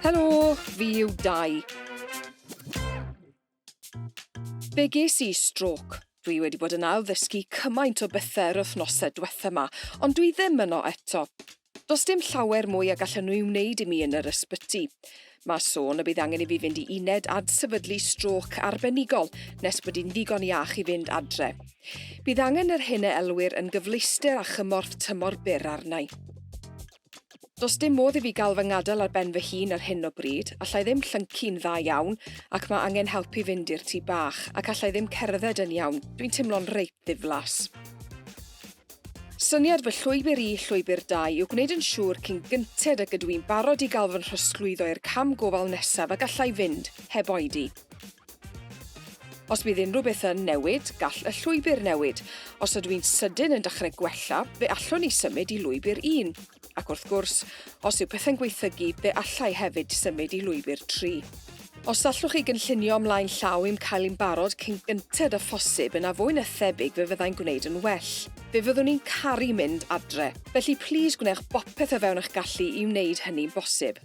Helo, fi yw Dai. Fe ges i strôc. Dwi wedi bod yn ail-ddysgu cymaint o bethau yr wythnosau diwetha 'ma, ond dwi ddim yno eto. Does dim llawer mwy a gallan nhw ei wneud i mi yn yr ysbyty. Mae sôn y bydd angen i fi fynd i uned adsefydlu strôc arbenigol nes bod i'n ddigon iach i fynd adre. Bydd angen yr hyn a elwir yn gyfleuster a chymorth tymor byr arna i. Does dim modd i fi gael fy ngadael ar ben fy hun ar hyn o bryd, allai ddim llyncu'n dda iawn ac mae angen help i fynd i'r tŷ bach, ac allai ddim cerdded yn iawn, dwi'n teimlo'n reit ddiflas. Syniad fy llwybr i, llwybr dau, yw gwneud yn siŵr cyn gynted ag ydw i'n barod i gael fy nhrosglwyddo i'r cam gofal nesaf a gallai fynd, heb oedi. Os bydd unrhyw beth yn newid, gall y llwybr newid. Os ydw i'n sydyn yn dechrau gwella, fe allwn i symud i lwybr un. Ac wrth gwrs, os yw pethau'n gwaethygu, fe allai hefyd symud i lwybr 3. Os allwch chi gynllunio ymlaen llaw i'm cael i'n barod cyn gynted â phosib, yna fwy na thebyg fe fyddai'n gwneud yn well. Fe fyddwn i'n caru mynd adre. Felly plîs gwnewch bopeth o fewn eich gallu i wneud hynny'n bosib.